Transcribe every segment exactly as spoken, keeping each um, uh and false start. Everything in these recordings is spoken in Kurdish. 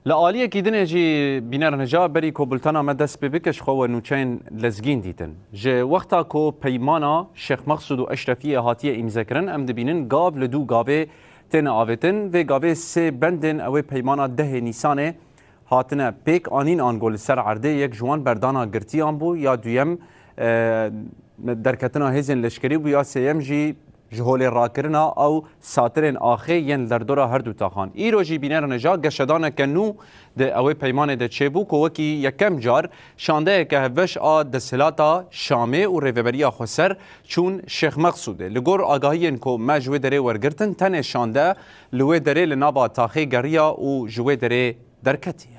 Li aliyekî dinê jî bîner nija berî ku bultena me dest pê bike, ji xwe we nûçeyên lezgîn dîtin. Ji wexta ku peymana Şêx Mexsûd û Eşrefiyê hatiye îmzekirin, em dibînin gav li dû gavê têne avêtin. Vê gavê sê bendên ew ê peymana dehê Nîsanê hatine pêk anîn, ango li ser erdê yek ji wan berdana girtiyan bû, ya duyem, e, derketina hêzên leşkerî bû, ya sêyem jî ji holê rakirina ew satirên axê yên li derdora her du taxan. Îro jî bînerine ja geşedaneke nû di ew ê peymanê de çêbû ku wekî yekem car şandeyeke hevbeş a desthilata Şamê û Rêveberiya Xweser çûn Şêx Mexsûdê. Li gor agahiyên ku me ji wê derê wergirtin, tenê şande li wê derê li nava taxê geriya û ji wê derê derketiye.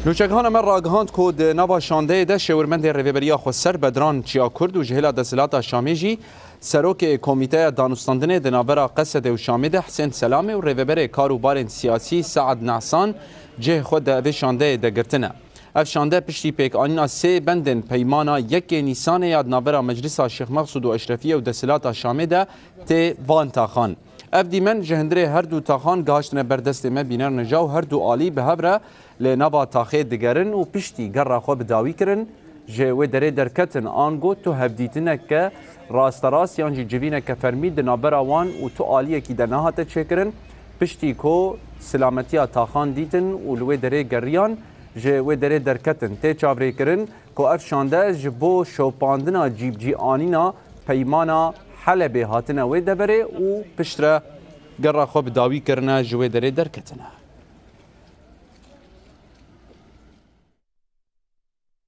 Nûçegihana me ragihand ku di nava şandeyê de şêwirmendê Rêveberiya Xweser Bedran Çiyakurd û ji hêla Desthilata Şamê jî serokê Komîteya Danûstandinê di navbera Qesedê û Şamê de Hisên Selamê û rêveberê kar û barên siyasî Sead Nehsan cihê xwe di vê şandeyê de girtine. Ev şande piştî pêkanîna sê bendên peymana yekê Nîsanê ya di navbera Meclisa Şêx Mexsûd û Eşrefiye û Desthilata Şamê de tê van taxan. Ev dîmen ji hundirê her du taxan gihiştine ber destê me bîner nija û her du alî bi hev re li nava taxê digerin û piştî gerra xwe bi dawî kirin, ji wê derê derketin, ango tu hevdîtineke rasterast yan jî civîneke fermî di navbera wan û tu aliyekî de nehate çêkirin. Piştî ku silametiya taxan dîtin û li wê derê geriyan, ji wê derê derketin. Tê çavrêkirin ku ev şande ji bo şopandina cîbicîanîna peymana Helebê hatine wê deverê û piştre gerra xwe bi dawî kirine, ji wê derê derketine.